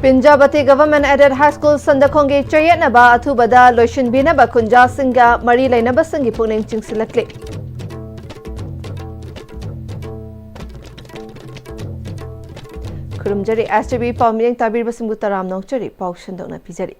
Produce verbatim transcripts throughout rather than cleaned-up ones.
ꯄꯤꯟꯖꯥꯕꯇꯤ Government Aided High School ꯁꯟꯗꯈꯣꯡꯒꯤ ꯆꯌꯦꯠꯅꯕ ꯑꯊꯨꯕꯗ ꯂꯣꯏꯁꯤꯟꯕꯤꯅꯕ ꯈꯨꯟꯖꯥꯁꯤꯡꯒ ꯃꯔꯤ ꯂꯩꯅꯕꯁꯤꯡꯒꯤ ꯄꯨꯛꯅꯤꯡ ꯆꯤꯡꯁꯤꯜꯂꯛꯂꯤ꯫ ꯈꯨꯔꯨꯝꯖꯔꯤ꯫ S T V ꯄꯥꯎ ꯃꯤꯠꯌꯦꯡ ꯇꯥꯕꯤꯔꯤꯕꯁꯤꯡꯕꯨ ꯇꯔꯥꯝꯅ ꯑꯣꯛꯆꯔꯤ꯫ ꯄꯥꯎ ꯁꯟꯗꯣꯛꯅ ꯄꯤꯖꯔꯤ꯫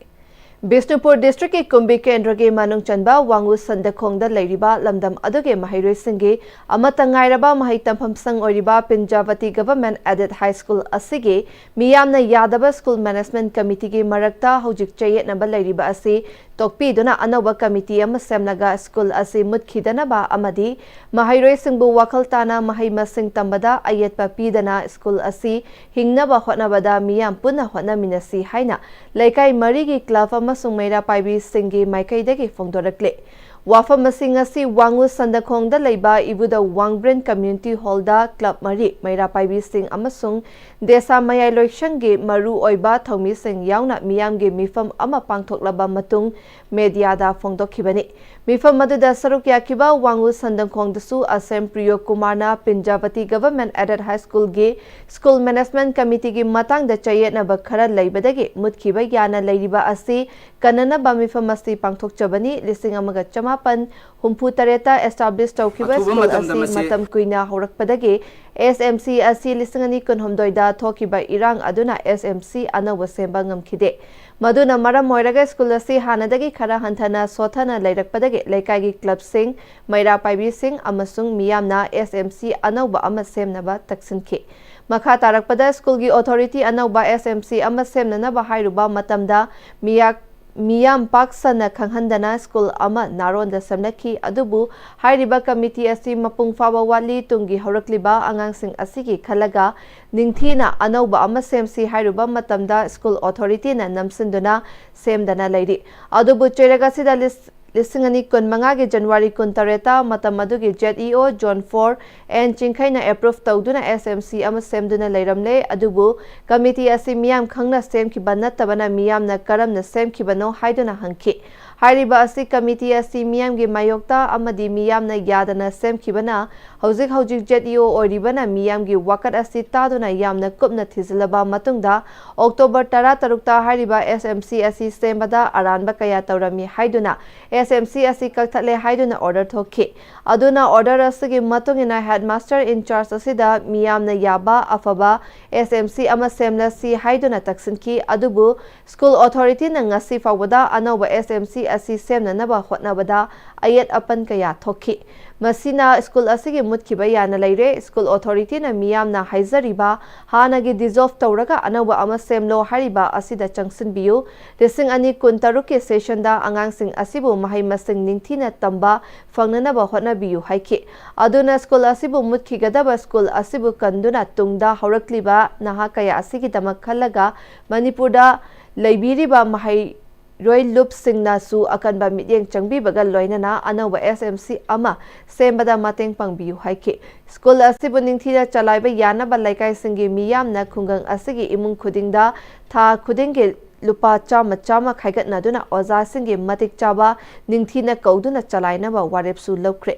ꯕꯤꯁꯅꯨꯄꯨꯔ district ꯀꯤ ꯀꯨꯝꯕꯤ ꯀꯦꯟꯗ꯭ꯔꯒꯤ ꯃꯅꯨꯡ ꯆꯟꯕ ꯋꯥꯡꯉꯨ ꯁꯟꯗꯈꯣꯡꯗ ꯂꯩꯔꯤꯕ ꯂꯝꯗꯝ ꯑꯗꯨꯒꯤ ꯃꯍꯩꯔꯣꯏꯁꯤꯡꯒꯤ ꯑꯃꯠꯇ ꯉꯥꯏꯔꯕ ꯃꯍꯩ ꯇꯝꯐꯝ ꯁꯪ ꯑꯣꯏꯔꯤꯕ ꯄꯤꯟꯖꯥꯕꯇꯤ Government Aided High School ꯑꯁꯤꯒꯤ ꯃꯤꯌꯥꯝꯅ ꯌꯥꯗꯕ School Management Committee ꯒꯤ ꯃꯔꯛꯇ ꯍꯧꯖꯤꯛ ꯆꯌꯦꯠꯅꯕ ꯂꯩꯔꯤꯕ ꯑꯁꯤ ꯇꯣꯛꯄꯤꯗꯨꯅ ꯑꯅꯧꯕ committee ꯑꯃ ꯁꯦꯝꯂꯒ school ꯑꯁꯤ ꯃꯨꯠꯈꯤꯗꯅꯕ ꯑꯃꯗꯤ ꯃꯍꯩꯔꯣꯏꯁꯤꯡꯕꯨ ꯋꯥꯈꯜ ꯇꯥꯅ ꯃꯍꯩ ꯃꯁꯤꯡ ꯇꯝꯕꯗ ꯑꯌꯦꯠꯄ ꯄꯤꯗꯅ school ꯑꯁꯤ ꯍꯤꯡꯅꯕ ꯍꯣꯠꯅꯕꯗ ꯃꯤꯌꯥꯝ ꯄꯨꯟꯅ ꯍꯣꯠꯅꯃꯤꯟꯅꯁꯤ ꯍꯥꯏꯅ ꯂꯩꯀꯥꯏ ꯃꯔꯤꯒꯤ club ꯑꯃꯁꯨꯡ ꯃꯩꯔꯥ ꯄꯥꯏꯕꯤꯁꯤꯡꯒꯤ ꯃꯥꯏꯀꯩꯗꯒꯤ ꯐꯣꯡꯗꯣꯔꯛꯂꯦ꯫ ꯋꯥꯐꯝ ꯑꯁꯤ ꯉꯁꯤ ꯋꯥꯡꯉꯨ ꯁꯟꯗꯈꯣꯡꯗ ꯂꯩꯕ ꯏꯕꯨꯙꯧ ꯋꯥꯡꯕ꯭ꯔꯦꯟ Community Hall ꯗ club ꯃꯔꯤ, ꯃꯩꯔꯥ ꯄꯥꯏꯕꯤꯁꯤꯡ ꯑꯃꯁꯨꯡ ꯗꯦꯁꯥ ꯃꯌꯥꯏ ꯂꯣꯏꯁꯪꯒꯤ ꯃꯔꯨ ꯑꯣꯏꯕ ꯊꯧꯃꯤꯁꯤꯡ ꯌꯥꯎꯅ ꯃꯤꯌꯥꯝꯒꯤ ꯃꯤꯐꯝ ꯑꯃ ꯄꯥꯡꯊꯣꯛꯂꯕ ꯃꯇꯨꯡ media ꯗ ꯐꯣꯡꯗꯣꯛꯈꯤꯕꯅꯤ꯫ ꯃꯤꯐꯝ ꯑꯗꯨꯗ ꯁꯔꯨꯛ ꯌꯥꯈꯤꯕ ꯋꯥꯡꯉꯨ ꯁꯟꯗꯈꯣꯡꯗꯁꯨ ꯑꯁꯦꯝ ꯄ꯭ꯔꯤꯌꯣ ꯀꯨꯃꯥꯔꯅ ꯄꯤꯟꯖꯥꯕꯇꯤ Government Aided High School ꯒꯤ School Management Committee ꯒꯤ ꯃꯇꯥꯡꯗ ꯆꯌꯦꯠꯅꯕ ꯈꯔ ꯂꯩꯕꯗꯒꯤ ꯃꯨꯠꯈꯤꯕ ꯌꯥꯅ ꯂꯩꯔꯤꯕ ꯑꯁꯤ ꯀꯟꯅꯅꯕ ꯃꯤꯐꯝ ꯑꯁꯤ ꯄꯥꯡꯊꯣꯛꯆꯕꯅꯤ꯫ ꯂꯤꯁꯤꯡ ꯑꯃꯒ ꯆꯃꯥꯄꯟ ꯍꯨꯝꯐꯨ ꯇꯔꯦꯠꯇ establish ꯇꯧꯈꯤꯕ ꯑꯊꯨꯕ school ꯃꯇꯝꯗ ꯑꯁꯤ ꯃꯁꯤ ꯃꯇꯝ ꯀꯨꯏꯅ ꯍꯧꯔꯛꯄꯗꯒꯤ S M C ꯑꯁꯤ ꯂꯤꯁꯤꯡ ꯑꯅꯤ ꯀꯨꯟꯍꯨꯝꯗꯣꯏꯗ ꯊꯣꯛꯈꯤꯕ ꯏꯔꯥꯡ ꯑꯗꯨꯅ S M C ꯑꯅꯧꯕ ꯁꯦꯝꯕ ꯉꯝꯈꯤꯗꯦ꯫ ꯃꯗꯨꯅ ꯃꯔꯝ ꯑꯣꯏꯔꯒ school ꯑꯁꯤ ꯍꯥꯟꯅꯗꯒꯤ ꯈꯔ ꯍꯟꯊꯅ ꯁꯣꯠꯊꯅ ꯂꯩꯔꯛꯄꯗꯒꯤ ꯂꯩꯀꯥꯏꯒꯤ club ꯁꯤꯡ, ꯃꯩꯔꯥ ꯄꯥꯏꯕꯤꯁꯤꯡ ꯑꯃꯁꯨꯡ ꯃꯤꯌꯥꯝꯅ S M C ꯑꯅꯧꯕ ꯑꯃ ꯁꯦꯝꯅꯕ ꯇꯛꯁꯤꯟꯈꯤ꯫ ꯃꯈꯥ ꯇꯥꯔꯛꯄꯗ school ꯒꯤ authority ꯑꯅꯧꯕ S M C ꯑꯃ ꯁꯦꯝꯅꯅꯕ ꯍꯥꯏꯔꯨꯕ ꯃꯇꯝꯗ ꯃꯤꯌꯥꯛ ꯃꯤꯌꯥꯝ ꯄꯥꯛ ꯁꯟꯅ ꯈꯪꯍꯟꯗꯅ school ꯑꯃ ꯅꯥꯔꯣꯟꯗ ꯁꯦꯝꯂꯛꯈꯤ꯫ ꯑꯗꯨꯕꯨ ꯍꯥꯏꯔꯤꯕ committee ꯑꯁꯤ ꯃꯄꯨꯡ ꯐꯥꯕ ꯋꯥꯠꯂꯤ꯫ ꯇꯨꯡꯒꯤ ꯍꯧꯔꯛꯂꯤꯕ ꯑꯉꯥꯡꯁꯤꯡ ꯑꯁꯤꯒꯤ ꯈꯜꯂꯒ ꯅꯤꯡꯊꯤꯅ ꯑꯅꯧꯕ ꯑꯃ ꯁꯦꯝꯁꯤ ꯍꯥꯏꯔꯨꯕ ꯃꯇꯝꯗ school authority ꯅ ꯅꯝꯁꯤꯟꯗꯨꯅ ꯁꯦꯝꯗꯅ ꯂꯩꯔꯤ꯫ ꯑꯗꯨꯕꯨ ꯆꯩꯔꯛ ꯑꯁꯤꯗ ꯂꯤꯁ-, ꯂꯤꯁꯤꯡ ꯑꯅꯤ ꯀꯨꯟꯃꯉꯥꯒꯤ January ꯀꯨꯟꯇꯔꯦꯠꯇ ꯃꯇꯝ ꯑꯗꯨꯒꯤ Z E O Zone four N ꯆꯤꯡꯈꯩꯅ approve ꯇꯧꯗꯨꯅ S M C ꯑꯃ ꯁꯦꯝꯗꯨꯅ ꯂꯩꯔꯝꯂꯦ꯫ ꯑꯗꯨꯕꯨ committee ꯑꯁꯤ ꯃꯤꯌꯥꯝ ꯈꯪꯅ ꯁꯦꯝꯈꯤꯕ ꯅꯠꯇꯕꯅ ꯃꯤꯌꯥꯝꯅ ꯀꯔꯝꯅ ꯁꯦꯝꯈꯤꯕꯅꯣ ꯍꯥꯏꯗꯨꯅ ꯍꯪꯈꯤ꯫ ꯍꯥꯏꯔꯤꯕ ꯑꯁꯤ ꯀꯃꯤꯇꯤ ꯑꯁꯤ ꯃꯤꯌꯥꯝꯒꯤ ꯃꯥꯌꯣꯛꯇ ꯑꯃꯗꯤ ꯃꯤꯌꯥꯝꯅ ꯌꯥꯗꯅ ꯁꯦꯝꯈꯤꯕꯅ ꯍꯧꯖꯤꯛ ꯍꯧꯖꯤꯛ ꯖꯦꯠ ꯏ ꯑꯣ ꯑꯣꯏꯔꯤꯕꯅ ꯃꯤꯌꯥꯝꯒꯤ ꯋꯥꯀꯠ ꯑꯁꯤ ꯇꯥꯗꯨꯅ ꯌꯥꯝꯅ ꯀꯨꯞꯅ ꯊꯤꯖꯤꯜꯂꯕ ꯃꯇꯨꯡꯗ ꯑꯣꯛꯇꯣꯕꯔ ꯇꯔꯥ ꯇꯔꯨꯛꯇ ꯍꯥꯏꯔꯤꯕ ꯑꯦꯁ ꯑꯦꯝ ꯁꯤ ꯑꯁꯤ ꯁꯦꯝꯕꯗ ꯑꯔꯥꯟꯕ ꯀꯌꯥ ꯇꯧꯔꯝꯃꯤ ꯍꯥꯏꯗꯨꯅ ꯑꯦꯁ ꯑꯦꯝ ꯁꯤ ꯑꯁꯤ ꯀꯛꯊꯠꯂꯦ ꯍꯥꯏꯗꯨꯅ ꯑꯣꯔꯗꯔ ꯊꯣꯛꯈꯤ꯫ ꯑꯗꯨꯅ ꯑꯣꯔꯗꯔ ꯑꯁꯤꯒꯤ ꯃꯇꯨꯡ ꯏꯟꯅ ꯍꯦꯗꯃꯥꯁꯇꯔ ꯏꯟꯆꯥꯔꯖ ꯑꯁꯤꯗ ꯃꯤꯌꯥꯝꯅ ꯌꯥꯕ ꯑꯐꯕ ꯑꯦꯁ ꯑꯦꯝ ꯁꯤ ꯑꯃ ꯁꯦꯝꯂꯁꯤ ꯍꯥꯏꯗꯨꯅ ꯇꯛꯁꯤꯟꯈꯤ꯫ ꯑꯗꯨꯕꯨ ꯁ꯭ꯀꯨꯜ ꯑꯣꯊꯣꯔꯤꯇꯤꯅ ꯉꯁꯤ ꯐꯥꯎꯕꯗ ꯑꯅꯧꯕ ꯑꯦꯁ ꯑꯦꯝ ꯁꯤ ꯑꯁꯤ ꯁꯦꯝꯅꯅꯕ ꯍꯣꯠꯅꯕꯗ ꯑꯌꯦꯠ ꯑꯄꯟ ꯀꯌꯥ ꯊꯣꯛꯈꯤ꯫ ꯃꯁꯤꯅ ꯁ꯭ꯀꯨꯜ ꯑꯁꯤꯒꯤ ꯃꯨꯠꯈꯤꯕ ꯌꯥꯅ ꯂꯩꯔꯦ꯫ ꯁ꯭ꯀꯨꯜ ꯑꯣꯊꯣꯔꯤꯇꯤꯅ ꯃꯤꯌꯥꯝꯅ ꯍꯥꯏꯖꯔꯤꯕ ꯍꯥꯟꯅꯒꯤ ꯗꯤꯖꯣꯜꯚ ꯇꯧꯔꯒ ꯑꯅꯧꯕ ꯑꯃ ꯁꯦꯝꯂꯣ ꯍꯥꯏꯔꯤꯕ ꯑꯁꯤꯗ ꯆꯪꯁꯤꯟꯕꯤꯌꯨ꯫ ꯂꯤꯁꯤꯡ ꯑꯅꯤ ꯀꯨꯟꯇꯔꯨꯛꯀꯤ ꯁꯦꯁꯟꯗ ꯑꯉꯥꯡꯁꯤꯡ ꯑꯁꯤꯕꯨ ꯃꯍꯩ ꯃꯁꯤꯡ ꯅꯤꯡꯊꯤꯅ ꯇꯝꯕ ꯐꯪꯅꯅꯕ ꯍꯣꯠꯅꯕꯤꯌꯨ ꯍꯥꯏꯈꯤ꯫ ꯑꯗꯨꯅ ꯁ꯭ꯀꯨꯜ ꯑꯁꯤꯕꯨ ꯃꯨꯠꯈꯤꯒꯗꯕ ꯁ꯭ꯀꯨꯜ ꯑꯁꯤꯕꯨ ꯀꯟꯗꯨꯅ ꯇꯨꯡꯗ ꯍꯧꯔꯛꯂꯤꯕ ꯅꯍꯥ ꯀꯌꯥ ꯑꯁꯤꯒꯤꯗꯃꯛ ꯈꯜꯂꯒ ꯃꯅꯤꯄꯨꯔꯗ ꯂꯩꯕꯤꯔꯤꯕ ꯃꯍꯩꯔꯣꯏ ꯂꯨꯞꯁꯤꯡꯅꯁꯨ ꯑꯀꯟꯕ ꯃꯤꯠꯌꯦꯡ ꯆꯪꯕꯤꯕꯒ ꯂꯣꯏꯅꯅ ꯑꯅꯧꯕ ꯑꯦꯁ ꯑꯦꯝ ꯁꯤ ꯑꯃ ꯁꯦꯝꯕꯗ ꯃꯇꯦꯡ ꯄꯥꯡꯕꯤꯌꯨ ꯍꯥꯏꯈꯤ꯫ ꯁ꯭ꯀꯨꯜ ꯑꯁꯤꯕꯨ ꯅꯤꯡꯊꯤꯅ ꯆꯂꯥꯏꯕ ꯌꯥꯅꯕ ꯂꯩꯀꯥꯏꯁꯤꯡꯒꯤ ꯃꯤꯌꯥꯝꯅ ꯈꯨꯡꯒꯪ ꯑꯁꯤꯒꯤ ꯏꯃꯨꯡ ꯈꯨꯗꯤꯡꯗ ꯊꯥ ꯈꯨꯗꯤꯡꯒꯤ ꯂꯨꯄꯥ ꯆꯥꯝꯃ ꯆꯥꯝꯃ ꯈꯥꯏꯒꯠꯅꯗꯨꯅ ꯑꯣꯖꯥꯁꯤꯡꯒꯤ ꯃꯇꯤꯛ ꯆꯥꯕ ꯅꯤꯡꯊꯤꯅ ꯀꯧꯗꯨꯅ ꯆꯂꯥꯏꯅꯕ ꯋꯥꯔꯦꯞꯁꯨ ꯂꯧꯈ꯭ꯔꯦ꯫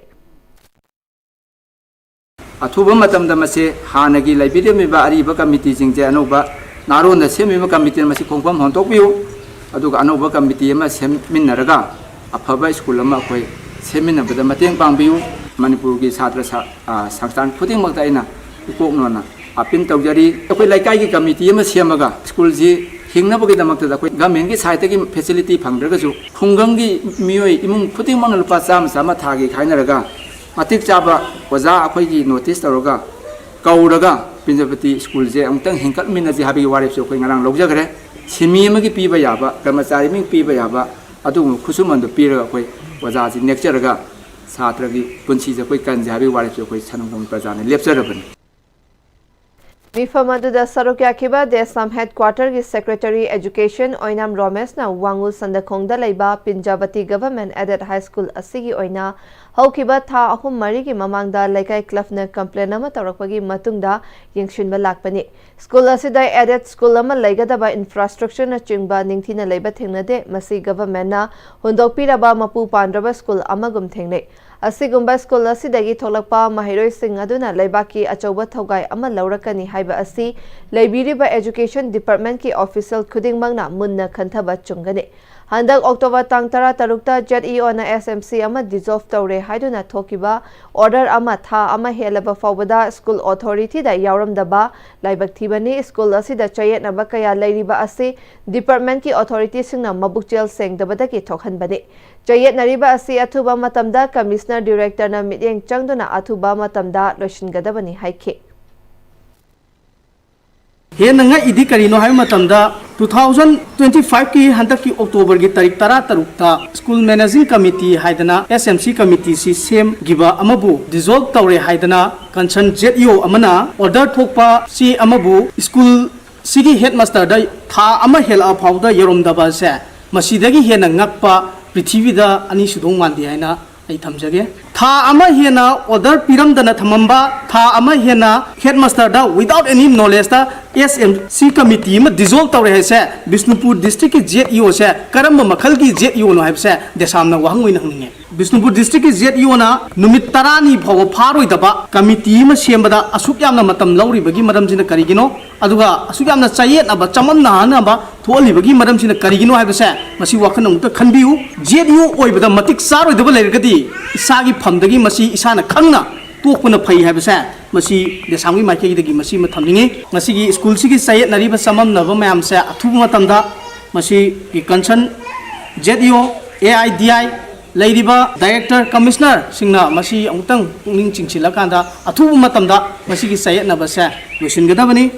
ꯑꯊꯨꯕ ꯃꯇꯝꯗ ꯃꯁꯤ ꯍꯥꯟꯅꯒꯤ ꯂꯩꯕꯤꯔꯝꯃꯤꯕ ꯑꯔꯤꯕ ꯀꯃꯤꯇꯤꯁꯤꯡꯁꯦ ꯑꯅꯧꯕ ꯅꯍꯥꯔꯣꯟꯅ ꯁꯦꯝꯃꯤꯕ ꯀꯃꯤꯇꯤꯅ ꯃꯁꯤ ꯈꯣꯡꯐꯝ ꯍꯣꯟꯗꯣꯛꯄꯤꯌꯨ꯫ ꯑꯗꯨꯒ ꯑꯅꯧꯕ ꯀꯃꯤꯇꯤ ꯑꯃ ꯁꯦꯝꯃꯤꯟꯅꯔꯒ ꯑꯐꯕ ꯁ꯭ꯀꯨꯜ ꯑꯃ ꯑꯩꯈꯣꯏ ꯁꯦꯝꯃꯤꯟꯅꯕꯗ ꯃꯇꯦꯡ ꯄꯥꯡꯕꯤꯌꯨ꯫ ꯃꯅꯤꯄꯨꯔꯒꯤ ꯁꯥꯇ꯭ꯔ ꯁꯥ-, ꯑ, ꯁꯪꯁꯊꯥꯟ ꯈꯨꯗꯤꯡꯃꯛꯇ ꯑꯩꯅ ꯏꯀꯣꯛꯅꯣꯅ ꯑꯄꯤꯜ ꯇꯧꯖꯔꯤ꯫ ꯑꯩꯈꯣꯏ ꯂꯩꯀꯥꯏꯒꯤ ꯀꯃꯤꯇꯤ ꯑꯃ ꯁꯦꯝꯃꯒ ꯁ꯭ꯀꯨꯜꯁꯤ ꯍꯤꯡꯅꯕꯒꯤꯗꯃꯛꯇꯗ ꯑꯩꯈꯣꯏ ꯒꯃꯦꯟꯒꯤ ꯁꯥꯏꯠꯇꯒꯤ ꯐꯦꯁꯤꯂꯤꯇꯤ ꯐꯪꯗ꯭ꯔꯒꯁꯨ ꯈꯨꯡꯒꯪꯒꯤ ꯃꯤꯑꯣꯏ ꯏꯃꯨꯡ ꯈꯨꯗꯤꯡꯃꯛꯅ ꯂꯨꯄꯥ ꯆꯥꯝꯃ ꯆꯥꯝꯃ ꯊꯥꯒꯤ ꯈꯥꯏꯅꯔꯒ ꯃꯇꯤꯛ ꯆꯥꯕ ꯑꯣꯖꯥ ꯑꯩꯈꯣꯏꯒꯤ ꯅꯣꯇꯤꯁ ꯇꯧꯔꯒ ꯀꯧꯔꯒ ꯄ꯭ꯔꯤꯟꯖꯄꯇꯤ ꯁ꯭ꯀꯨꯜꯁꯦ ꯑꯃꯨꯛꯇꯪ ꯍꯤꯡꯀꯠꯃꯤꯟꯅꯁꯤ ꯍꯥꯏꯕꯒꯤ ꯋꯥꯔꯦꯞꯁꯨ ꯑꯩꯈꯣꯏ ꯉꯔꯥꯡ ꯂꯧꯖꯈ꯭ꯔꯦ꯫ ꯁꯤꯟꯃꯤ ꯑꯃꯒꯤ ꯄꯤꯕ ꯌꯥꯕ, ꯀꯔꯃꯆꯥꯔꯤ ꯑꯃꯒꯤ ꯄꯤꯕ ꯌꯥꯕ ꯑꯗꯨꯒꯨꯝꯕ ꯈꯨꯠꯁꯨꯃꯟꯗꯨ ꯄꯤꯔꯒ ꯑꯩꯈꯣꯏ ꯑꯣꯖꯥꯁꯤ ꯅꯦꯛꯆꯔꯒ ꯁꯥꯇ꯭ꯔꯒꯤ ꯄꯨꯟꯁꯤꯁꯦ ꯑꯩꯈꯣꯏ ꯀꯟꯁꯦ ꯍꯥꯏꯕꯒꯤ ꯋꯥꯔꯦꯞꯁꯨ ꯑꯩꯈꯣꯏ ꯁꯅꯥꯃꯍꯤ ꯄ꯭ꯔꯖꯥꯅ ꯂꯦꯞꯆꯔꯕꯅꯤ꯫ ꯃꯤꯐꯝ ꯑꯗꯨꯗ ꯁꯔꯨꯛ ꯌꯥꯈꯤꯕ ꯗꯦꯁꯥꯝ ꯍꯦꯗꯀ꯭ꯋꯥꯇꯔꯒꯤ ꯁꯦꯀ꯭ꯔꯦꯇꯔꯤ ꯑꯦꯖꯨꯀꯦꯁꯟ ꯑꯣꯏꯅꯥꯝ ꯔꯣꯃꯦꯁꯅ ꯋꯥꯡꯉꯨ ꯁꯟꯗꯈꯣꯡꯗ ꯂꯩꯕ ꯄꯤꯟꯖꯥꯕꯇꯤ ꯒꯚꯔꯟꯃꯦꯟꯠ ꯑꯦꯗꯦꯗ ꯍꯥꯏ ꯁ꯭ꯀꯨꯜ ꯑꯁꯤꯒꯤ ꯑꯣꯏꯅ ꯍꯧꯈꯤꯕ ꯊꯥ ꯑꯍꯨꯝ ꯃꯔꯤꯒꯤ ꯃꯃꯥꯡꯗ ꯂꯩꯀꯥꯏ ꯀ꯭ꯂꯕꯅ ꯀꯝꯄ꯭ꯂꯦꯟ ꯑꯃ ꯇꯧꯔꯛꯄꯒꯤ ꯃꯇꯨꯡꯗ ꯌꯦꯡꯁꯤꯟꯕ ꯂꯥꯛꯄꯅꯤ꯫ ꯁ꯭ꯀꯨꯜ ꯑꯁꯤꯗ ꯑꯦꯗꯦꯗ ꯁ꯭ꯀꯨꯜ ꯑꯃ ꯂꯩꯒꯗꯕ ꯏꯟꯐ꯭ꯔꯥꯁ꯭ꯇ꯭ꯔꯛꯆꯔꯅꯆꯤꯡꯕ ꯅꯤꯡꯊꯤꯅ ꯂꯩꯕ ꯊꯦꯡꯅꯗꯦ꯫ ꯃꯁꯤ ꯒꯚꯔꯟꯃꯦꯟꯠꯅ ꯍꯨꯟꯗꯣꯛꯄꯤꯔꯕ ꯃꯄꯨ ꯄꯥꯟꯗ꯭ꯔꯕ ꯁ꯭ꯀꯨꯜ ꯑꯃꯒꯨꯝ ꯊꯦꯡꯅꯩ꯫ ꯑꯁꯤꯒꯨꯝꯕ ꯁ꯭ꯀꯨꯜ ꯑꯁꯤꯗꯒꯤ ꯊꯣꯛꯂꯛꯄ ꯃꯍꯩꯔꯣꯏꯁꯤꯡ ꯑꯗꯨꯅ ꯂꯩꯕꯥꯛꯀꯤ ꯑꯆꯧꯕ ꯊꯧꯒꯥꯏ ꯑꯃ ꯂꯧꯔꯛꯀꯅꯤ ꯍꯥꯏꯕ ꯑꯁꯤ ꯂꯩꯕꯤꯔꯤꯕ ꯑꯦꯖꯨꯀꯦꯁꯟ ꯗꯤꯄꯥꯔꯠꯃꯦꯟꯠꯀꯤ ꯑꯣꯐꯤꯁꯤꯌꯦꯜ ꯈꯨꯗꯤꯡꯃꯛꯅ ꯃꯨꯟꯅ ꯈꯟꯊꯕ ꯆꯨꯝꯒꯅꯤ꯫ ꯍꯟꯗꯛ ꯑꯣꯛꯇꯣꯕꯔ ꯇꯥꯡ ꯇꯔꯥ ꯇꯔꯨꯛꯇ ꯖꯦꯗ ꯏ ꯑꯣꯅ ꯑꯦꯁ ꯑꯦꯝ ꯁꯤ ꯑꯃ ꯗꯤꯖꯣꯜꯚ ꯇꯧꯔꯦ ꯍꯥꯏꯗꯨꯅ ꯊꯣꯛꯈꯤꯕ ꯑꯣꯔꯗꯔ ꯑꯃ ꯊꯥ ꯑꯃ ꯍꯦꯜꯂꯕ ꯐꯥꯎꯕꯗ ꯁ꯭ꯀꯨꯜ ꯑꯣꯊꯣꯔꯤꯇꯤꯗ ꯌꯥꯎꯔꯝꯗꯕ ꯂꯥꯏꯕꯛ ꯊꯤꯕꯅꯤ꯫ ꯁ꯭ꯀꯨꯜ ꯑꯁꯤꯗ ꯆꯌꯦꯠꯅꯕ ꯀꯌꯥ ꯂꯩꯔꯤꯕ ꯑꯁꯤ ꯗꯤꯄꯥꯔꯠꯃꯦꯟꯠꯀꯤ ꯑꯣꯊꯣꯔꯤꯇꯤꯁꯤꯡꯅ ꯃꯕꯨꯛꯆꯦꯜ ꯁꯦꯡꯗꯕꯗꯒꯤ ꯊꯣꯛꯍꯟꯕꯅꯤ꯫ ꯆꯌꯦꯠꯅꯔꯤꯕ ꯑꯁꯤ ꯑꯊꯨꯕ ꯃꯇꯝꯗ ꯀꯃꯤꯁꯅꯔ ꯗꯤꯔꯦꯛꯇꯔꯅ ꯃꯤꯠꯌꯦꯡ ꯆꯪꯗꯨꯅ ꯑꯊꯨꯕ ꯃꯇꯝꯗ ꯂꯣꯏꯁꯤꯟꯒꯗꯕꯅꯤ ꯍꯥꯏꯈꯤ꯫ ꯍꯦꯟꯅ ꯉꯛꯏꯗꯤ ꯀꯔꯤꯅꯣ ꯍꯥꯏꯕ ꯃꯇꯝꯗ, ꯇꯨ ꯊꯥꯎꯖꯟ ꯇ꯭ꯋꯦꯟꯇꯤ ꯐꯥꯏꯚꯀꯤ ꯍꯟꯗꯛꯀꯤ ꯑꯣꯛꯇꯣꯕꯔꯒꯤ ꯇꯥꯔꯤꯛ ꯇꯔꯥ ꯇꯔꯨꯛꯇ ꯁ꯭ꯀꯨꯜ ꯃꯦꯅꯦꯖꯤꯡ ꯀꯃꯤꯇꯤ ꯍꯥꯏꯗꯅ, ꯑꯦꯁ ꯑꯦꯝ ꯁꯤ ꯀꯃꯤꯇꯤꯁꯤ ꯁꯦꯝꯈꯤꯕ ꯑꯃꯕꯨ ꯗꯤꯖꯣꯜꯚ ꯇꯧꯔꯦ ꯍꯥꯏꯗꯅ ꯀꯟꯁꯔꯟ ꯖꯦꯗ ꯏ ꯑꯣ ꯑꯃꯅ ꯑꯣꯔꯗꯔ ꯊꯣꯛꯄ ꯆꯦ ꯑꯃꯕꯨ ꯁ꯭ꯀꯨꯜ ꯁꯤꯒꯤ ꯍꯦꯗ ꯃꯥꯁꯇꯔꯗ ꯊꯥ ꯑꯃ ꯍꯦꯜꯂꯛꯑ ꯐꯥꯎꯕꯗ ꯌꯧꯔꯝꯗꯕ ꯑꯁꯦ ꯃꯁꯤꯗꯒꯤ ꯍꯦꯟꯅ ꯉꯛꯄ ꯄ꯭ꯔꯤꯊꯤꯕꯤꯗ ꯑꯅꯤ ꯁꯨꯗꯧ ꯃꯥꯟꯗꯦ ꯍꯥꯏꯅ ꯑꯩ ꯊꯝꯖꯒꯦ꯫ ꯊꯥ ꯑꯃ ꯍꯦꯟꯅ ꯑꯣꯔꯗꯔ ꯄꯤꯔꯝꯗꯅ ꯊꯝꯃꯝꯕ, ꯊꯥ ꯑꯃ ꯍꯦꯟꯅ ꯍꯦꯗ ꯃꯥꯁꯇꯔꯗ without any knowledgeꯇ ꯑꯦꯁ ꯑꯦꯝ ꯁꯤ ꯀꯃꯤꯇꯤ ꯑꯃ ꯗꯤꯖꯣꯜꯚ ꯇꯧꯔꯦ ꯍꯥꯏꯁꯦ, ꯕꯤꯁꯅꯨꯄꯨꯔ ꯗꯤꯁꯇ꯭ꯔꯤꯛꯀꯤ ꯖꯦꯗ ꯏ ꯑꯣꯁꯦ ꯀꯔꯝꯕ ꯃꯈꯜꯒꯤ ꯖꯦꯗ ꯏ ꯑꯣꯅꯣ ꯍꯥꯏꯕꯁꯦ ꯗꯦꯁꯥꯝꯅ ꯋꯥꯍꯪ ꯑꯣꯏꯅ ꯍꯪꯅꯤꯡꯉꯦ꯫ ꯕꯤꯁꯅꯨꯄꯨꯔ ꯗꯤꯁꯇ꯭ꯔꯤꯛꯀꯤ ꯖꯦꯗ ꯏ ꯑꯣꯅ ꯅꯨꯃꯤꯠ ꯇꯔꯥꯅꯤ ꯐꯥꯎꯕ ꯐꯥꯔꯣꯏꯗꯕ ꯀꯃꯤꯇꯤ ꯑꯃ ꯁꯦꯝꯕꯗ ꯑꯁꯨꯛ ꯌꯥꯝꯅ ꯃꯇꯝ ꯂꯧꯔꯤꯕꯒꯤ ꯃꯔꯝꯁꯤꯅ ꯀꯔꯤꯒꯤꯅꯣ? ꯑꯗꯨꯒ ꯑꯁꯨꯛ ꯌꯥꯝꯅ ꯆꯌꯦꯠꯅꯕ, ꯆꯃꯝꯅꯍꯟꯅꯕ ꯊꯣꯛꯍꯜꯂꯤꯕꯒꯤ ꯃꯔꯝꯁꯤꯅ ꯀꯔꯤꯒꯤꯅꯣ ꯍꯥꯏꯕꯁꯦ ꯃꯁꯤ ꯋꯥꯈꯜ ꯑꯃꯨꯛꯇ ꯈꯟꯕꯤꯌꯨ꯫ ꯖꯦꯗ ꯏ ꯑꯣ ꯑꯣꯏꯕꯗ ꯃꯇꯤꯛ ꯆꯥꯔꯣꯏꯗꯕ ꯂꯩꯔꯒꯗꯤ ꯏꯁꯥꯒꯤ ꯐꯝꯗꯒꯤ ꯃꯁꯤ ꯏꯁꯥꯅ ꯈꯪꯅ ꯇꯣꯛꯄꯅ ꯐꯩ ꯍꯥꯏꯕꯁꯦ ꯃꯁꯤ ꯗꯦꯁꯥꯝꯒꯤ ꯃꯥꯏꯀꯩꯗꯒꯤ ꯃꯁꯤ ꯑꯃ ꯊꯝꯅꯤꯡꯉꯤ꯫ ꯃꯁꯤꯒꯤ ꯁ꯭ꯀꯨꯜꯁꯤꯒꯤ ꯆꯌꯦꯠꯅꯔꯤꯕ ꯆꯃꯝꯅꯕ ꯃꯌꯥꯝꯁꯦ ꯑꯊꯨꯕ ꯃꯇꯝꯗ ꯃꯁꯤꯒꯤ ꯀꯟꯁꯔꯟ ꯖꯦꯗ ꯏ ꯑꯣ, ꯑꯦ ꯑꯥꯏ ꯗꯤ ꯑꯥꯏ, ꯂꯩꯔꯤꯕ ꯗꯥꯏꯔꯦꯛꯇꯔ, ꯀꯃꯤꯁꯅꯔꯁꯤꯡꯅ ꯃꯁꯤ ꯑꯃꯨꯛꯇꯪ ꯄꯨꯛꯅꯤꯡ ꯆꯤꯡꯁꯤꯜꯂꯀꯥꯟꯗ ꯑꯊꯨꯕ ꯃꯇꯝꯗ ꯃꯁꯤꯒꯤ ꯆꯌꯦꯠꯅꯕꯁꯦ ꯂꯣꯏꯁꯤꯟꯒꯗꯕꯅꯤ꯫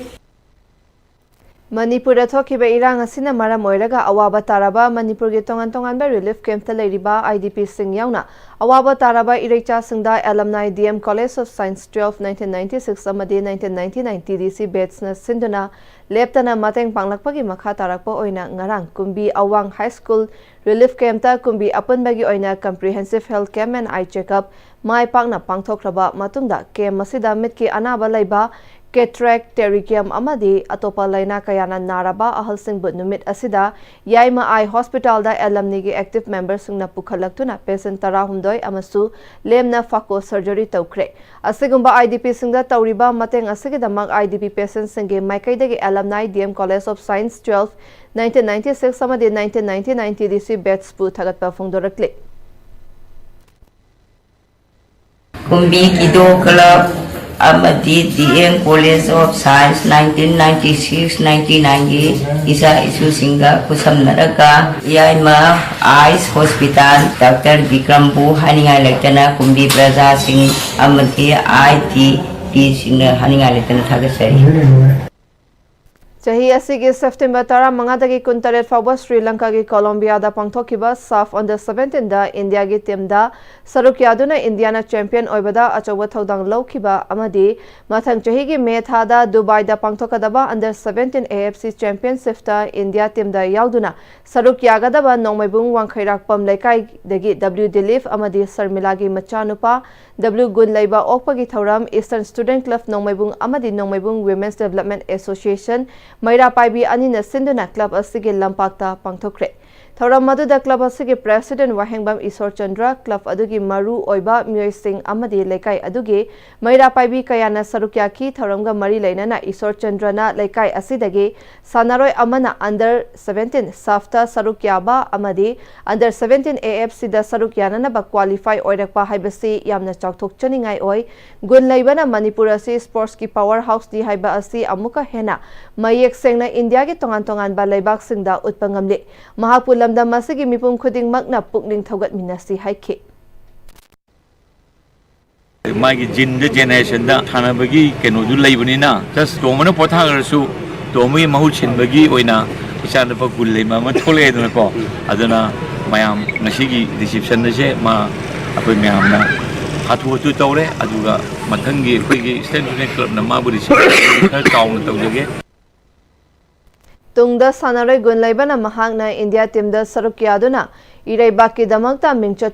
ꯃꯅꯤꯄꯨꯔꯗ ꯊꯣꯛꯈꯤꯕ ꯏꯔꯥꯡ ꯑꯁꯤꯅ ꯃꯔꯝ ꯑꯣꯏꯔꯒ ꯑꯋꯥꯕ ꯇꯥꯔꯕ ꯃꯅꯤꯄꯨꯔꯒꯤ ꯇꯣꯉꯥꯟ ꯇꯣꯉꯥꯟꯕ relief camp ꯇ ꯂꯩꯔꯤꯕ IDP ꯁꯤꯡ ꯌꯥꯎꯅ ꯑꯋꯥꯕ ꯇꯥꯔꯕ ꯏꯔꯩꯆꯥꯁꯤꯡꯗ alumni, DM College of Science twelve nineteen ninety six ꯑꯃꯗꯤ nineteen ninety nine TDC batch ꯅ ꯁꯤꯟꯗꯨꯅ ꯂꯦꯞꯇꯅ ꯃꯇꯦꯡ ꯄꯥꯡꯂꯛꯄꯒꯤ ꯃꯈꯥ ꯇꯥꯔꯛꯄ ꯑꯣꯏꯅ ꯉꯔꯥꯡ ꯀꯨꯝꯕꯤ ꯑꯋꯥꯡ High School relief camp ꯇ ꯀꯨꯝꯕꯤ ꯑꯄꯨꯟꯕꯒꯤ ꯑꯣꯏꯅ comprehensive health camp and eye checkup ꯃꯥꯏ ꯄꯥꯛꯅ ꯄꯥꯡꯊꯣꯛꯈ꯭ꯔꯕ ꯃꯇꯨꯡꯗ, camp ꯑꯁꯤꯗ ꯃꯤꯠꯀꯤ ꯑꯅꯥꯕ ꯂꯩꯕ, cataract, pterygium ꯑꯃꯗꯤ ꯑꯇꯣꯞꯄ ꯂꯥꯏꯅꯥ ꯀꯌꯥꯅ ꯅꯥꯔꯕ ꯑꯍꯜꯁꯤꯡꯕꯨ ꯅꯨꯃꯤꯠ ꯑꯁꯤꯗ ꯌꯥꯏꯃ Eye Hospital ꯗ alumni ꯒꯤ active member ꯁꯤꯡꯅ ꯄꯨꯈꯠꯂꯛꯇꯨꯅ patient ꯇꯔꯥꯍꯨꯝꯗꯣꯏ ꯑꯃꯁꯨ ꯂꯦꯝꯅ phaco surgery ꯇꯧꯈ꯭ꯔꯦ꯫ ꯑꯁꯤꯒꯨꯝꯕ IDP ꯁꯤꯡꯗ ꯇꯧꯔꯤꯕ ꯃꯇꯦꯡ ꯑꯁꯤꯒꯤꯗꯃꯛ IDP patient ꯁꯤꯡꯒꯤ ꯃꯥꯏꯀꯩꯗꯒꯤ alumni, DM College of Science twelve nineteen ninety six ꯑꯃꯗꯤ nineteen ninety nine TDC batch ꯄꯨ ꯊꯥꯒꯠꯄ ꯐꯣꯡꯗꯣꯔꯛꯂꯤ꯫ ꯀꯨꯝꯕꯤ Kido Club ꯑꯃꯗꯤ DM College of Science nineteen ninety six ninety nine ꯒꯤ ꯏꯆꯥ ꯏꯁꯨꯁꯤꯡꯒ ꯈꯨꯠꯁꯝꯅꯔꯒ ꯌꯥꯏꯃ Eyes Hospital Doctor ꯕꯤꯀ꯭ꯔꯝꯕꯨ ꯍꯥꯏꯅꯤꯡꯉꯥꯏ ꯂꯩꯇꯅ ꯀꯨꯝꯕꯤ ꯄ꯭ꯔꯖꯥꯁꯤꯡ ꯑꯃꯗꯤ IDP ꯁꯤꯡꯅ ꯍꯥꯏꯅꯤꯡꯉꯥꯏ ꯂꯩꯇꯅ ꯊꯥꯒꯠꯆꯔꯤ꯫ ꯆꯍꯤ ꯑꯁꯤꯒꯤ September ꯇꯔꯥꯃꯉꯥꯗꯒꯤ ꯀꯨꯟꯇꯔꯦꯠ ꯐꯥꯎꯕ ꯁ꯭ꯔꯤ ꯂꯪꯀꯥꯒꯤ ꯀꯣꯂꯣꯝꯕꯤꯌꯥꯗ ꯄꯥꯡꯊꯣꯛꯈꯤꯕ SAFF under seventeen ꯗ ꯏꯟꯗꯤꯌꯥꯒꯤ team ꯗ ꯁꯔꯨꯛ ꯌꯥꯗꯨꯅ ꯏꯟꯗꯤꯌꯥꯅ champion ꯑꯣꯏꯕꯗ ꯑꯆꯧꯕ ꯊꯧꯗꯥꯡ ꯂꯧꯈꯤꯕ ꯑꯃꯗꯤ ꯃꯊꯪ ꯆꯍꯤꯒꯤ May ꯊꯥꯗ ꯗꯨꯕꯥꯏꯗ ꯄꯥꯡꯊꯣꯛꯀꯗꯕ under seventeen AFC championship ꯇ ꯏꯟꯗꯤꯌꯥ team ꯗ ꯌꯥꯎꯗꯨꯅ ꯁꯔꯨꯛ ꯌꯥꯒꯗꯕ ꯅꯣꯡꯃꯩꯕꯨꯡ ꯋꯥꯡꯈꯩꯔꯥꯛꯄꯝ ꯂꯩꯀꯥꯏꯗꯒꯤ W ꯗꯤꯂꯤꯞ ꯑꯃꯗꯤ ꯁꯔꯃꯤꯂꯥꯒꯤ ꯃꯆꯥꯅꯨꯄꯥ W ꯒꯨꯟꯂꯩꯕ ꯑꯣꯛꯄꯒꯤ ꯊꯧꯔꯝ Eastern Student Club ꯅꯣꯡꯃꯩꯕꯨꯡ ꯑꯃꯗꯤ ꯅꯣꯡꯃꯩꯕꯨꯡ Women's Development Association ꯃꯩꯔꯥ ꯄꯥꯏꯕꯤ ꯑꯅꯤꯅ ꯁꯤꯟꯗꯨꯅ club ꯑꯁꯤꯒꯤ ꯂꯝꯄꯥꯛꯇ ꯄꯥꯡꯊꯣꯛꯈ꯭ꯔꯦ꯫ ꯊꯧꯔꯝ ꯑꯗꯨꯗ club ꯑꯁꯤꯒꯤ president ꯋꯥꯍꯦꯡꯕꯝ ꯏꯁꯣꯔꯆꯟꯗ꯭ꯔ, club ꯑꯗꯨꯒꯤ ꯃꯔꯨ ꯑꯣꯏꯕ ꯃꯤꯑꯣꯏꯁꯤꯡ ꯑꯃꯗꯤ ꯂꯩꯀꯥꯏ ꯑꯗꯨꯒꯤ ꯃꯩꯔꯥ ꯄꯥꯏꯕꯤ ꯀꯌꯥꯅ ꯁꯔꯨꯛ ꯌꯥꯈꯤ꯫ ꯊꯧꯔꯝꯒ ꯃꯔꯤ ꯂꯩꯅꯅ ꯏꯁꯣꯔꯆꯟꯗ꯭ꯔꯅ ꯂꯩꯀꯥꯏ ꯑꯁꯤꯗꯒꯤ ꯁꯥꯟꯅꯔꯣꯏ ꯑꯃꯅ under seventeen SAFF ꯇ ꯁꯔꯨꯛ ꯌꯥꯕ ꯑꯃꯗꯤ under seventeen AFC ꯗ ꯁꯔꯨꯛ ꯌꯥꯅꯅꯕ qualify ꯑꯣꯏꯔꯛꯄ ꯍꯥꯏꯕꯁꯤ ꯌꯥꯝꯅ ꯆꯥꯎꯊꯣꯛꯆꯅꯤꯡꯉꯥꯏ ꯑꯣꯏ꯫ ꯒꯨꯟ ꯂꯩꯕꯅ ꯃꯅꯤꯄꯨꯔ ꯑꯁꯤ sports ꯀꯤ power house ꯅꯤ ꯍꯥꯏꯕ ꯑꯁꯤ ꯑꯃꯨꯛꯀ ꯍꯦꯟꯅ ꯃꯌꯦꯛ ꯁꯦꯡꯅ ꯏꯟꯗꯤꯌꯥꯒꯤ ꯇꯣꯉꯥꯟ ꯇꯣꯉꯥꯟꯕ ꯂꯩꯕꯥꯛꯁꯤꯡꯗ ꯎꯠꯄ ꯉꯝꯂꯤ꯫ ꯃꯍꯥꯛꯄꯨ ꯂꯝꯗꯝ ꯑꯁꯤꯒꯤ ꯃꯤꯄꯨꯝ ꯈꯨꯗꯤꯡꯃꯛꯅ ꯄꯨꯛꯅꯤꯡ ꯊꯧꯒꯠꯃꯤꯟꯅꯁꯤ ꯍꯥꯏꯈꯤ꯫ ꯃꯥꯒꯤ gene ꯗ, generation ꯗ ꯁꯥꯟꯅꯕꯒꯤ ꯀꯩꯅꯣꯗꯨ ꯂꯩꯕꯅꯤꯅ, just ꯅꯣꯡꯃꯅ ꯄꯣꯊꯥꯈ꯭ꯔꯁꯨ ꯇꯣꯝꯕꯒꯤ ꯃꯍꯨꯠ ꯁꯤꯟꯕꯒꯤ ꯑꯣꯏꯅ ꯏꯆꯥ ꯅꯨꯄꯥ ꯒꯨꯜ ꯂꯩꯕ ꯑꯃ ꯊꯣꯛꯂꯛꯑꯦꯗꯅꯀꯣ꯫ ꯑꯗꯨꯅ ꯃꯌꯥꯝ ꯉꯁꯤꯒꯤ ꯔꯤꯁꯤꯞꯁꯟ ꯑꯁꯦ ꯃꯥ ꯑꯩꯈꯣꯏ ꯃꯌꯥꯝꯅ ꯍꯥꯊꯨ ꯍꯥꯊꯨ ꯇꯧꯔꯦ꯫ ꯑꯗꯨꯒ ꯃꯊꯪꯒꯤ ꯑꯩꯈꯣꯏꯒꯤ ꯏꯁꯇꯦꯟ ꯐꯤꯅꯦꯠ ꯀ꯭ꯂꯕꯅ ꯃꯥꯕꯨ ꯔꯤꯁꯤꯞꯁꯟ ꯈꯔ ꯆꯥꯎꯅ ꯇꯧꯖꯒꯦ꯫ ꯇꯨꯡꯗ ꯁꯥꯟꯅꯔꯣꯏ ꯒꯨꯟ ꯂꯩꯕꯅ ꯃꯍꯥꯛꯅ ꯏꯟꯗꯤꯌꯥ ꯇꯤꯝꯗ ꯁꯔꯨꯛ ꯌꯥꯗꯨꯅ ꯏꯔꯩꯕꯥꯛꯀꯤꯗꯃꯛꯇ ꯃꯤꯡꯆꯠ,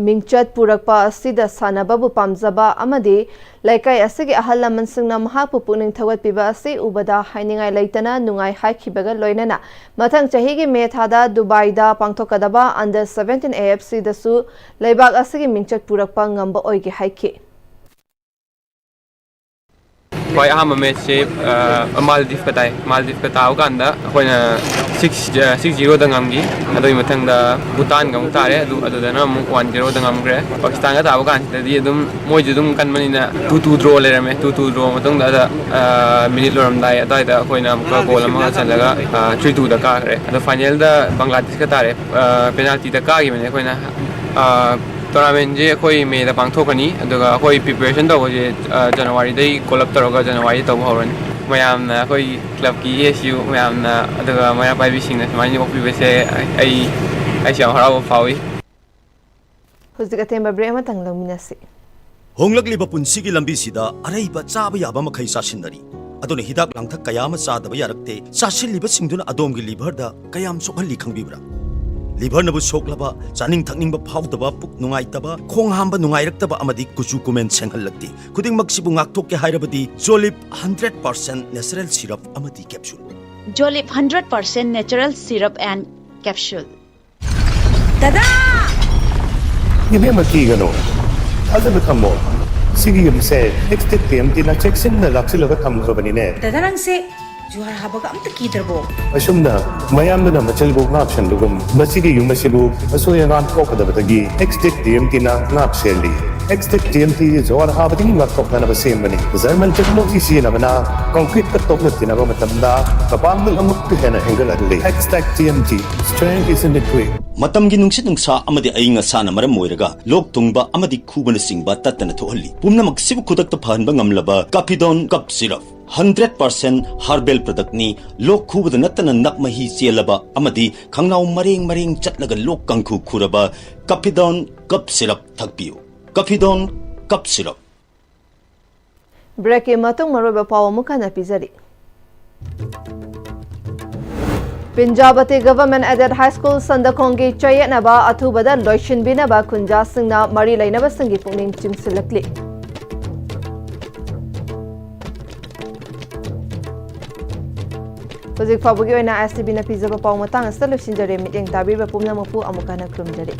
ꯃꯤꯡꯆꯠ ꯄꯨꯔꯛꯄ ꯑꯁꯤꯗ ꯁꯥꯟꯅꯕꯕꯨ ꯄꯥꯝꯖꯕ ꯑꯃꯗꯤ ꯂꯩꯀꯥꯏ ꯑꯁꯤꯒꯤ ꯑꯍꯜ ꯂꯃꯟꯁꯤꯡꯅ ꯃꯍꯥꯛꯄꯨ ꯄꯨꯛꯅꯤꯡ ꯊꯧꯒꯠꯄꯤꯕ ꯑꯁꯤ ꯎꯕꯗ ꯍꯥꯏꯅꯤꯡꯉꯥꯏ ꯂꯩꯇꯅ ꯅꯨꯡꯉꯥꯏ ꯍꯥꯏꯈꯤꯕꯒ ꯂꯣꯏꯅꯅ ꯃꯊꯪ ꯆꯍꯤꯒꯤ ꯃꯦ ꯊꯥꯗ ꯗꯨꯕꯥꯏꯗ ꯄꯥꯡꯊꯣꯛꯀꯗꯕ ꯑꯟꯗꯔ ꯁꯚꯦꯟꯇꯤꯟ ꯑꯦ ꯑꯦꯐ ꯁꯤꯗꯁꯨ ꯂꯩꯕꯥꯛ ꯑꯁꯤꯒꯤ ꯃꯤꯡꯆꯠ ꯄꯨꯔꯛꯄ ꯉꯝꯕ ꯑꯣꯏꯒꯦ ꯍꯥꯏꯈꯤ꯫ ꯈ꯭ꯋꯥꯏ ꯑꯍꯥꯟꯕ ꯃꯦꯠꯁꯁꯦ ꯃꯥꯜꯗꯤꯞꯀ ꯇꯥꯏ꯫ ꯃꯥꯜꯗꯤꯞꯀ ꯇꯥꯕ ꯀꯥꯟꯗ ꯑꯩꯈꯣꯏꯅ ꯁꯤꯛꯁ ꯁꯤꯛꯁ ꯖꯤꯔꯣꯗ ꯉꯝꯈꯤ꯫ ꯑꯗꯨꯒꯤ ꯃꯊꯪꯗ ꯚꯨꯇꯥꯟꯒ ꯑꯃꯨꯛ ꯇꯥꯔꯦ꯫ ꯑꯗꯨ ꯑꯗꯨꯗꯅ ꯑꯃꯨꯛ ꯋꯥꯟ ꯖꯤꯔꯣꯗ ꯉꯝꯈ꯭ꯔꯦ꯫ ꯄꯥꯀꯤꯁꯇꯥꯟꯒ ꯇꯥꯕ ꯀꯥꯟꯁꯤꯗꯗꯤ ꯑꯗꯨꯝ ꯃꯣꯏꯁꯨ ꯑꯗꯨꯝ ꯀꯟꯕꯅꯤꯅ ꯇꯨ ꯇꯨ ꯗ꯭ꯔꯣ ꯂꯩꯔꯝꯃꯦ꯫ ꯇꯨ ꯇꯨ ꯗ꯭ꯔꯣ ꯃꯇꯨꯡꯗ ꯑꯗ ꯃꯤꯅꯤꯠ ꯂꯣꯏꯔꯝꯗꯥꯏ ꯑꯗꯨꯋꯥꯏꯗ ꯑꯩꯈꯣꯏꯅ ꯑꯃꯨꯛꯀ ꯒꯣꯜ ꯑꯃꯒ ꯆꯜꯂꯒ ꯊ꯭ꯔꯤ ꯇꯨꯗ ꯀꯥꯈ꯭ꯔꯦ꯫ ꯑꯗꯣ ꯐꯥꯏꯅꯦꯜꯗ ꯕꯪꯒ꯭ꯂꯥꯗꯦꯁꯀ ꯇꯥꯔꯦ꯫ ꯄꯦꯅꯥꯜꯇꯤꯗ ꯀꯥꯈꯤꯕꯅꯦ ꯑꯩꯈꯣꯏꯅ꯫ ꯇꯣꯔꯅꯥꯃꯦꯟꯁꯦ ꯑꯩꯈꯣꯏ ꯃꯦꯗ ꯄꯥꯡꯊꯣꯛꯀꯅꯤ꯫ ꯑꯗꯨꯒ ꯑꯩꯈꯣꯏ ꯄ꯭ꯔꯤꯄꯦꯔꯦꯁꯟ ꯇꯧꯕꯁꯦ ꯖꯅꯋꯥꯔꯤꯗꯩ ꯀꯣꯜ ꯑꯞ ꯇꯧꯔꯒ ꯖꯅꯋꯥꯔꯤ ꯇꯧꯕ ꯍꯧꯔꯅꯤ꯫ ꯃꯌꯥꯝꯅ ꯑꯩꯈꯣꯏ ꯀ꯭ꯂꯕꯀꯤ ꯑꯦ ꯑꯦꯁ ꯌꯨ ꯃꯌꯥꯝꯅ ꯑꯗꯨꯒ ꯃꯩꯔꯥ ꯄꯥꯏꯕꯤꯁꯤꯡꯅ ꯁꯨꯃꯥꯏꯅ ꯑꯣꯛꯄꯤꯕꯁꯦ ꯑꯩ ꯑꯩꯁꯨ ꯌꯥꯝ ꯍꯔꯥꯎꯕ ꯐꯥꯎꯏ꯫ ꯍꯧꯖꯤꯛ ꯑꯇꯦꯟꯕ ꯕ꯭ꯔꯦꯛ ꯑꯃꯇꯪ ꯂꯧꯃꯤꯟꯅꯁꯤ꯫ ꯍꯣꯡꯂꯛꯂꯤꯕ ꯄꯨꯟꯁꯤꯒꯤ ꯂꯝꯕꯤꯁꯤꯗ ꯑꯔꯩꯕ ꯆꯥꯕ ꯌꯥꯕ ꯃꯈꯩ ꯆꯥꯁꯤꯟꯅꯔꯤ꯫ ꯑꯗꯨꯅ ꯍꯤꯗꯥꯛ ꯂꯥꯡꯊꯛ ꯀꯌꯥ ꯑꯃ ꯆꯥꯗꯕ ꯌꯥꯔꯛꯇꯦ꯫ ꯆꯥꯁꯤꯜꯂꯤꯕꯁꯤꯡꯗꯨꯅ ꯑꯗꯣꯝꯒꯤ ꯂꯤꯚꯔꯗ ꯀꯌꯥꯝ ꯁꯣꯛꯍꯜꯂꯤ ꯈꯪꯕꯤꯕ꯭ꯔꯥ? ꯂꯤꯚꯔꯅꯕꯨ ꯁꯣꯛꯂꯕ, ꯆꯥꯅꯤꯡ ꯊꯛꯅꯤꯡꯕ ꯐꯥꯎꯗꯕ, ꯄꯨꯛ ꯅꯨꯡꯉꯥꯏꯇꯕ, ꯈꯣꯡ ꯍꯥꯝꯕ ꯅꯨꯡꯉꯥꯏꯔꯛꯇꯕ ꯑꯃꯗꯤ ꯀꯨꯆꯨ ꯀꯨꯃꯦꯟ ꯁꯦꯡꯍꯜꯂꯛꯇꯦ꯫ ꯈꯨꯗꯤꯡꯃꯛꯁꯤꯕꯨ ꯉꯥꯛꯊꯣꯛꯀꯦ ꯍꯥꯏꯔꯕꯗꯤ Jolip hundred percent natural syrup ꯑꯃꯗꯤ capsule꯫ Jolip hundred percent natural syrup and capsule꯫ ꯏꯕꯦꯝꯃ, ꯀꯤꯒꯅꯨ꯫ ꯊꯥꯖꯕ ꯊꯝꯃꯣ꯫ ꯁꯤꯒꯤ ꯌꯨꯝꯁꯦ ꯑꯦꯛꯁꯇꯦꯛ ꯇꯤ ꯑꯦꯝ ꯇꯤꯅ ꯆꯦꯛꯁꯤꯟꯅ ꯂꯥꯛꯁꯤꯜꯂꯒ ꯊꯝꯈ꯭ꯔꯕꯅꯤꯅꯦ꯫ ꯗꯗꯥ, ꯅꯪꯁꯦ ꯖꯨꯍꯥꯔ ꯍꯥꯕꯒ ꯑꯝꯇ ꯀꯤꯗ꯭ꯔꯕꯣ? ꯑꯁꯨꯝꯅ ꯃꯌꯥꯝꯗꯨꯅ ꯃꯆꯤꯜꯕꯨ ꯉꯥꯛ ꯁꯦꯟꯕꯒꯨꯝ, ꯃꯁꯤꯒꯤ ꯌꯨꯝ ꯑꯁꯤꯕꯨ ꯑꯁꯣꯏ ꯑꯉꯥꯝ ꯊꯣꯛꯀꯗꯕꯗꯒꯤ ꯑꯦꯛꯁꯇꯦꯛ ꯇꯤ ꯑꯦꯝ ꯇꯤꯅ ꯉꯥꯛ ꯁꯦꯜꯂꯤ꯫ ꯑꯦꯛꯁꯇꯦꯛ ꯇꯤ ꯑꯦꯝ ꯇꯤ ꯖꯨꯍꯥꯔ ꯍꯥꯕꯗꯒꯤ ꯉꯥꯛꯊꯣꯛꯅꯅꯕ ꯁꯦꯝꯕꯅꯤ꯫ ꯖꯔꯃꯟ ꯇꯦꯛꯅꯣꯂꯣꯖꯤ ꯁꯤꯖꯤꯟꯅꯕꯅ ꯀꯪꯀ꯭ꯔꯤꯠꯀ ꯇꯣꯛꯅ ꯇꯤꯟꯅꯕ ꯃꯇꯝꯗ ꯃꯄꯥꯡꯒꯜ ꯑꯃꯨꯛꯀ ꯍꯦꯟꯅ ꯍꯦꯟꯒꯠꯍꯜꯂꯤ꯫ ꯑꯦꯛꯁꯇꯦꯛ T M T, strength is in the grip꯫ ꯃꯇꯝꯒꯤ ꯅꯨꯡꯁꯤꯠ ꯅꯨꯡꯁꯥ ꯑꯃꯗꯤ ꯑꯏꯪ ꯑꯁꯥꯅ ꯃꯔꯝ ꯑꯣꯏꯔꯒ ꯂꯣꯛ ꯊꯨꯡꯕ ꯑꯃꯗꯤ ꯈꯨꯕꯅꯆꯤꯡꯕ ꯇꯠꯇꯅ ꯊꯣꯛꯍꯜꯂꯤ꯫ ꯄꯨꯝꯅꯃꯛꯁꯤꯕꯨ ꯈꯨꯗꯛꯇ ꯐꯍꯟꯕ ꯉꯝꯂꯕ ꯀꯥꯄꯤꯗꯣꯟ cup syrup. Hundred percent herbal ꯄ꯭ꯔꯗꯛꯅꯤ꯫ ꯂꯣꯛ ꯈꯨꯕꯗ ꯅꯠꯇꯅ ꯅꯞ ꯃꯍꯤ ꯆꯦꯜꯂꯕ ꯑꯃꯗꯤ ꯈꯪꯅꯥꯎ ꯃꯔꯦꯡ ꯃꯔꯦꯡ ꯆꯠꯂꯒ ꯂꯣꯛ ꯀꯥꯡꯈꯨ ꯈꯨꯔꯕ ꯀꯐꯤꯗꯣꯟ ꯀꯞ ꯁꯤꯔꯞ ꯊꯛꯄꯤꯌꯨ꯫ ꯀꯐꯤꯗꯣꯟ ꯀꯞ ꯁꯤꯔꯞ꯫ ꯕ꯭ꯔꯦꯛꯀꯤ ꯃꯇꯨꯡ ꯃꯔꯨꯑꯣꯏꯕ ꯄꯥꯎ ꯑꯃꯨꯛ ꯍꯟꯅ ꯄꯤꯖꯔꯤ꯫ ꯄꯤꯟꯖꯥꯕꯇꯤ ꯒꯚꯔꯟꯃꯦꯟꯠ ꯑꯦꯗꯦꯗ ꯍꯥꯏ ꯁ꯭ꯀꯨꯜ ꯁꯟꯗꯈꯣꯡꯒꯤ ꯆꯌꯦꯠꯅꯕ ꯑꯊꯨꯕꯗ ꯂꯣꯏꯁꯤꯟꯕꯤꯅꯕ ꯈꯨꯟꯖꯥꯁꯤꯡꯅ ꯃꯔꯤ ꯂꯩꯅꯕꯁꯤꯡꯒꯤ ꯄꯨꯛꯅꯤꯡ ꯆꯤꯡꯁꯤꯜꯂꯛꯂꯤ꯫ ꯍꯧꯖꯤꯛ ꯐꯥꯎꯕꯒꯤ ꯑꯣꯏꯅ ꯑꯦꯁ ꯇꯤ ꯚꯤꯅ ꯄꯤꯖꯕ ꯄꯥꯎ ꯃꯇꯥꯡ ꯑꯁꯤꯗ ꯂꯣꯏꯁꯤꯟꯖꯔꯦ꯫ ꯃꯤꯠꯌꯦꯡ ꯇꯥꯕꯤꯔꯤꯕ ꯄꯨꯝꯅꯃꯛꯄꯨ ꯑꯃꯨꯛ ꯍꯟꯅ ꯈꯨꯔꯨꯝꯖꯔꯤ꯫